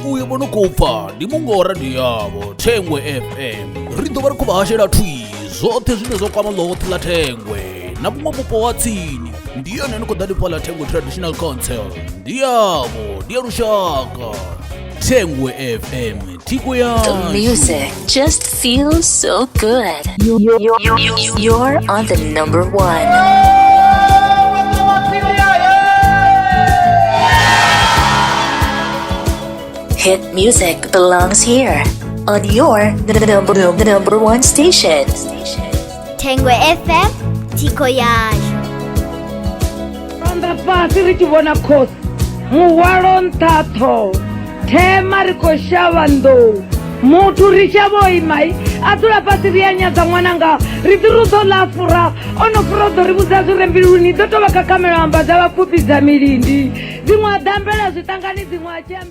Uyo vho no khou pfa ndi mungo wa radio yavho Thengwe FM. Ri ḓo vha ri khou vha hashela thwii zwoṱhe zwine zwa kwama ḽoṱhe ḽa Thengwe na vhuṅwe vhupo ha tsini. Ndi yone no khou ḓa fhaḽa Thengwe Traditional Council. Ndi yavho, ndi ya lushaka. Thengwe FM, thikho The yashu. music just feels so good. You're on the number one. Hit music belongs here on your number one station. Thengwe FM thikho yashu. Ronda fhasi ri tshi vhona khosi muhwalo nṱha ha ṱhoho thema ri khou shavha nḓou muthu ri shavha o imai a dzula fhasi ri a nyadza ṅwananga ri ḓi ri u ḓo ḽa a fura o no fura u ḓo ri vhudza zwi re mbiluni ḓo tou vha khakhamelo amba dza vhapfufhi dza milindi dziṅwe a ḓambela zwiṱangani dziṅwe a tshi ambela.